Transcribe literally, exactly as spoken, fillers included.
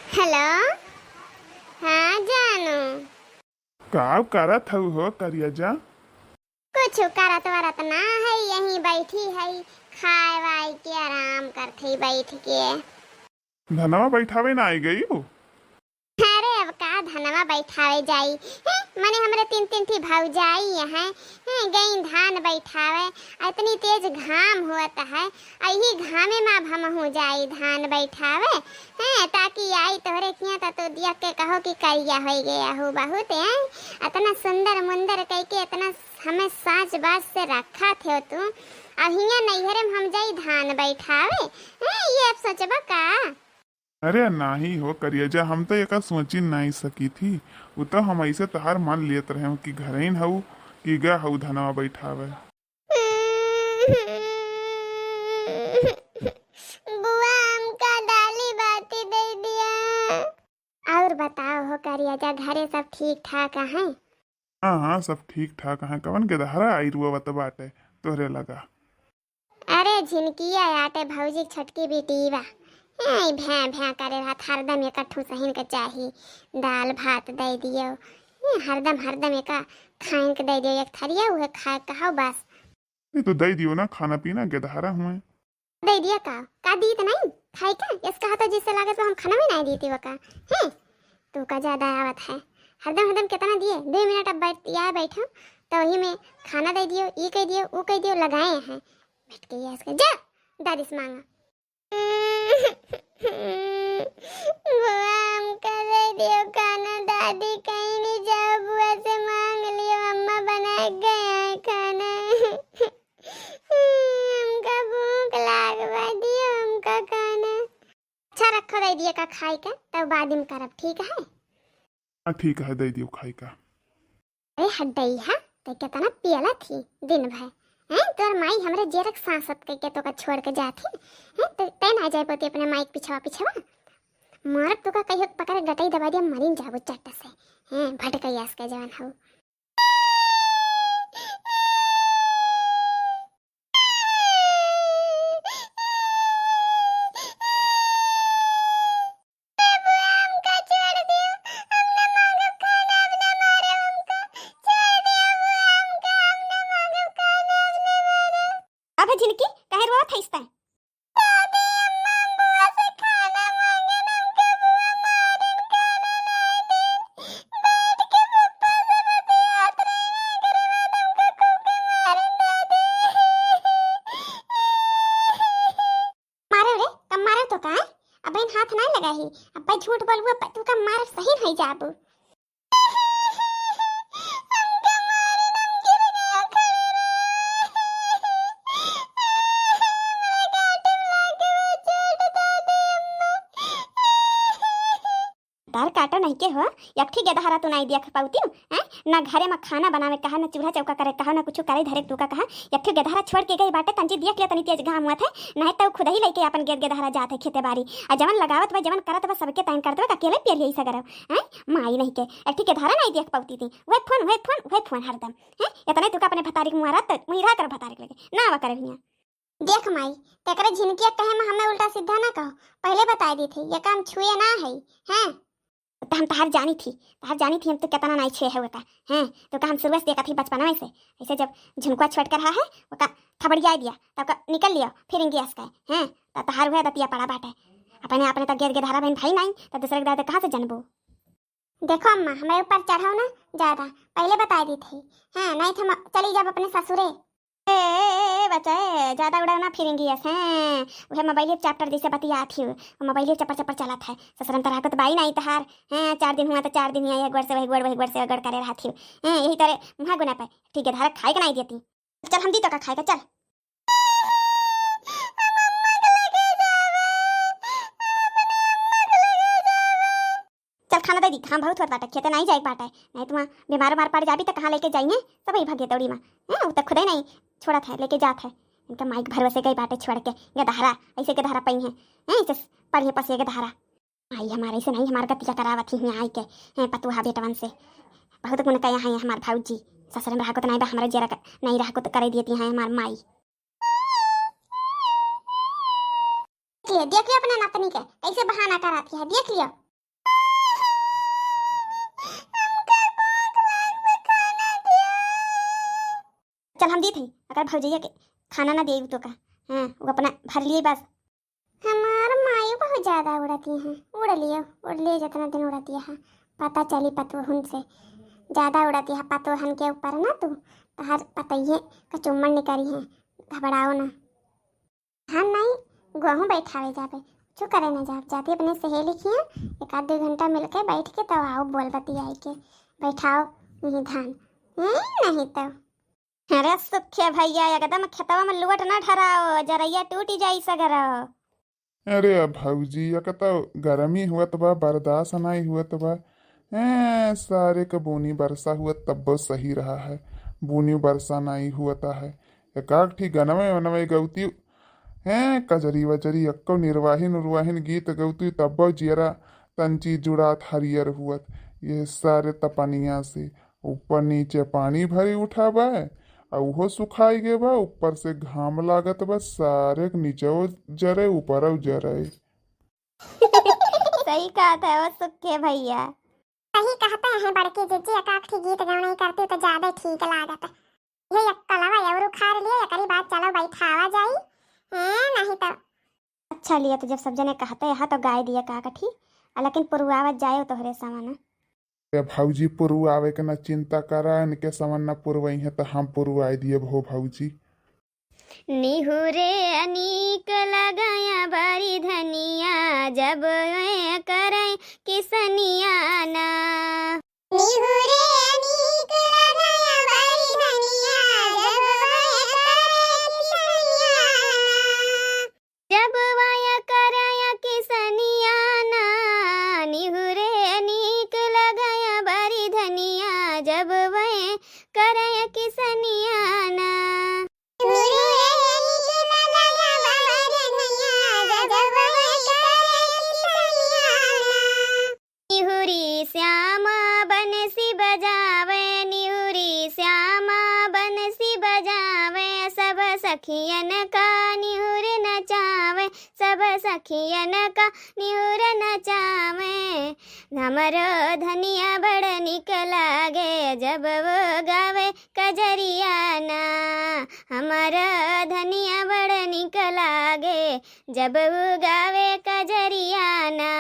हेलो, हाँ जानू। का करत हऊ हो करिया जा? कुछ करत वरत ना है, यहीं बैठी है, खाए वाए के आराम करत है बैठ के। धनवा बैठावे ना आई गई हो? अरे अब का धनवा बैठावे जाई, हैं? मने हमरे तीन तीन ठी भौजाई हैं, हैं? गई धान बैठावे, इतनी तेज घाम होत है, यही घामे में अब हमहू जाई धान बैठावे, हैं? ताकि आई तोहरे किहाँ त तू देख के कहो कि करिया होइ गया हो बहुत, हैं? इतना सुंदर मुंदर कह के इतना हमें साज बाज से रखा थे तू, अब हियाँ नैहरे में हम जाई धान बैठावे, हैं? ये अब सोचबा का? अरे नाही हो करिया जा, हम तो एका सोची नहीं सकी थी। उ तो हम ऐसे तहार मान लेत रहे कि घरेन हऊ कि गा हऊ धनवा बैठावे। बुआ, हमका दाली बाटी दे दिया। और बताओ हो करिया जा, घरे सब ठीक ठाक हैं? हाँ, हाँ, सब ठीक ठाक हैं। कवन गेदहरा आई रुआवत बाटे तोहरे लगा? अरे झिनकिया आटे भौजी के छोटकी बेटी बा। ए, भ्याँ, भ्याँ करे रहत, हरदम एक ठू सहिन के चाही, दाल भात दे दियो। ए, हरदम, हरदम एका खाइन के दे दियो, एक थरिया उहे खाए कहो बस। ये तो दे दियो ना, खाना पीना गेदहरा हुए। दे दिया का? का दीत नहीं? खाई का? यस कहा तो जिससे लागत बा हम खाना भी नहीं दीती वो का। हैं? तू का ज्यादा आवत है। हरदम, हरदम कितना दिए? दो मिनट अब बैठ, या बैठो, तो वही में खाना दे दियो, ई कह दियो, ऊ कह दियो, लगाए हैं। बैठ के यस के, जा, दादी से मांगा। बुआ, हमका दे दियो खाना, दादी, कहीं नहीं जाओ, बुआ से मांग लियो, अम्मा बना के गए हैं खाना। हमका भूख लाग बा, दियो हमका खाना। अच्छा रखो, दे दिए का खाई के, तब बाद में करब, ठीक है? हाँ, ठीक है, दे दियो खाई का। अरे हड्डई हा, ते केतना पियला थी दिन भर? हैं, तोर माई हमरे जेरक सांसत कह के तोका छोड़ के जात ही। हैं, ते, ते ना जाए पोती अपने माई के पिछवा पिछवा। मारब तोका कहियो पकड़ गटई दबा दिया, मरिन जाबो चट्ट से। हैं, भटकैयास के जवन हऊ। अब झिनकी, काहे रोवत हइस तैं? मारे रे, कम मारे तो का? अब बहन हाथ ना लगा ही, अब भाई झूठ बोलबू, अब तू का मार सही नहीं जाबू। तार काटा नहीं के हो, एक ठी गेदहरा तू नहीं देख पाउती, हैं? ना घरे में खाना बनावे कहा, ना चूल्हा चौका करे कहा, ना कुछ करे धरे तू का कहा। एक ठी गेदहरा छोड़ के गई बाटे, तंजी देख ले तनी तेज घाम हुआ थे, नहीं तो खुद ही लेके अपन गेद गेदहरा जात है खेते बारी। आ जवन लगावत बा, जवन करत बा, सबके ताइन करत बा, अकेले पेर यही सगरव, हैं? माई नहीं के, एक ठी गेदहरा नहीं देख पाउती थी, वह फोन, वह फोन, वह फोन हरदम, हैं? इतने तू का अपने भतारी के मुआरा तो मुहिरा कर भतारी के लगे, ना आवा करे हियां। देख माई, तेकरे झिनकिया कहे में हमें उल्टा सीधा ना कहो, पहले बताई दी थी, ये काम छुए ना है, हैं? तो हम तहार जानी थी, तहार जानी थी हम तो कितना नाई छुए है का, हैं? तो का हम शुरुआत से देखा थी बचपना में से, ऐसे जब झुनकुआ छोट कर रहा है, वो का थबड़िया दिया, तब का निकल लियो, फिर इंगियस का, हैं? तो तहार हुआ दतिया पड़ा बाटे, अपने, अपने तो गेद गेदहरा बहन भाई नहीं, तो दूसरे के दादा कहाँ से जनबो? देखो अम्मा, हमरे ऊपर चढ़ाओ ना ज्यादा, पहले बताई दी थी, हैं? नहीं तो हम चली जाब अपने ससुरे। ए, ए, ए, ए, बच्चा, ए, ज्यादा उड़ाओ ना फिरिंगियस, हैं? उहे मोबाइल चैप्टर जैसे बतियात ही, मोबाइल चपर चपर चलत है। ससुरन तरह को तो बाई नहीं तहार, हैं? चार दिन हुआ तो चार दिन ही, एक गोड़ से वही गोड़, वही गोड़ से वही गोड़ करे रहत ही, हैं? यही तरह मुहा गुना पे, ठीक है, धारा खाए के नहीं देती। चल, हम दी तो का खाए का, चल। चल खाना दे दी, घाम बहुत होत बाटे, खेते नहीं जाए के बाटे, नहीं तो वहाँ बीमार उमार पड़ जाबी तो कहाँ लेके जाइए, सब ही भागे दौड़ी में। हैं, उ तो खुदे नहीं छोड़त है, लेके जात है। इनका माई के भरोसे गई बाटे छोड़ के, गेदहरा, ऐसे गेदहरा पई है, हैं, ऐसे पड़िए पसिए गेदहरा। आई हमारे ऐसे नहीं, हमार गतिया करावत ही हियाँ आई के, हैं, पतुहा बेटवन से। बहुत गुण कया है हमार भौजी, ससुर में रहा को तो नहीं बा, हमारे जेरा क-, नहीं रहा को तो करे देती हैं हमार माई। देख लियो, देख लियो अपने नतनी के, कैसे बहाना कराती है, देख लियो। हम दीत हई, अगर भौजैया के खाना ना देई तो का? हाँ, वो अपना भर लिए बस। हमार माई बहुत ज्यादा उड़ती हैं, उड़ लियो, उड़ लिए जितना दिन उड़ती है, पता चली पतोहन से। ज्यादा उड़ती है पतोहन के ऊपर ना तू, तो हर पतइये का चुम्मन निकरी है, घबराओ ना। धान नहीं, गेहूँ बैठावे जाबे, कुछ करे न जाब, जाती अपने सहेली खिया, एक आध दो घंटा मिलके बैठ के तब आओ बोल बतियाई के, बैठाओ नहीं धान, हैं, नहीं तो। अरे सुखे भैया, एकदम खेतवा में लुवट ना ठहराओ, जरैया टूटी जाई सगरो। अरे अब भौजी, एक तो गर्मी हुअत बा, बर्दाश्त नाई हुअत बा। हैं, सारे क बूनी बरसा हुअत तब्बो सही रहा है, बूनी बरसा नाई हुअत है। एकाक ठी गनवे वनवे गौती हैं, कजरी वजरी अक्को निर्वाहिन उर्वाहिन गीत गौती तब्बो जियरा तंची जुड़ात हरियर हुअत। ये सारे तपनिया से ऊपर नीचे पानी भरी उठा बा, आ उहो सुखाई गे बा, ऊपर से घाम लागत बा, सारे के नीचेओ जरे, ऊपरओ जरे। सही कहत है वो सुखे भैया। सही कहते हैं बड़की जिज्जी, एकाक ठी गीत गौनई करती तो ज्यादा ठीक लागत। ये एक कलवा और उखाड़ लिए, एकरी बाद चलो बैठावा जाई, हैं, नहीं तो। अच्छा लिया, तो जब सब जने कहते हैं तो गाय दिया का कठी, आ लेकिन पुरुआवत जाए तोहरे सामान। ए भौजी, पुरुआवे के न चिंता करा, इनके समन न पुरवई है तो हम पुरवाई दिए हो भौजी। निहुरे अनीक लगया बड़ी धनिया, जब वे करे किसनिया ना। निहुरे अनीक लगया बड़ी धनिया, जब वे करे किसनिया ना। जब वय करय किसनिया ना, निहुरे नीक लगय बरी धनिया। जब वय करय किसनिया ना। निहुरे नीक लगय बरी धनिया, जब वय करय किसनिया ना। निहुरी श्यामा बंसी बजावे, निहुरी श्यामा बंसी बजावे, सब सखियन का निहुर नचावे, सब सखियन का निहुर नचावे। हमरो धनिया बड़ निक लागे, जब वो गावे कजरिया ना। हमरो धनिया बड़ निक लागे, जब वो गावे कजरिया ना।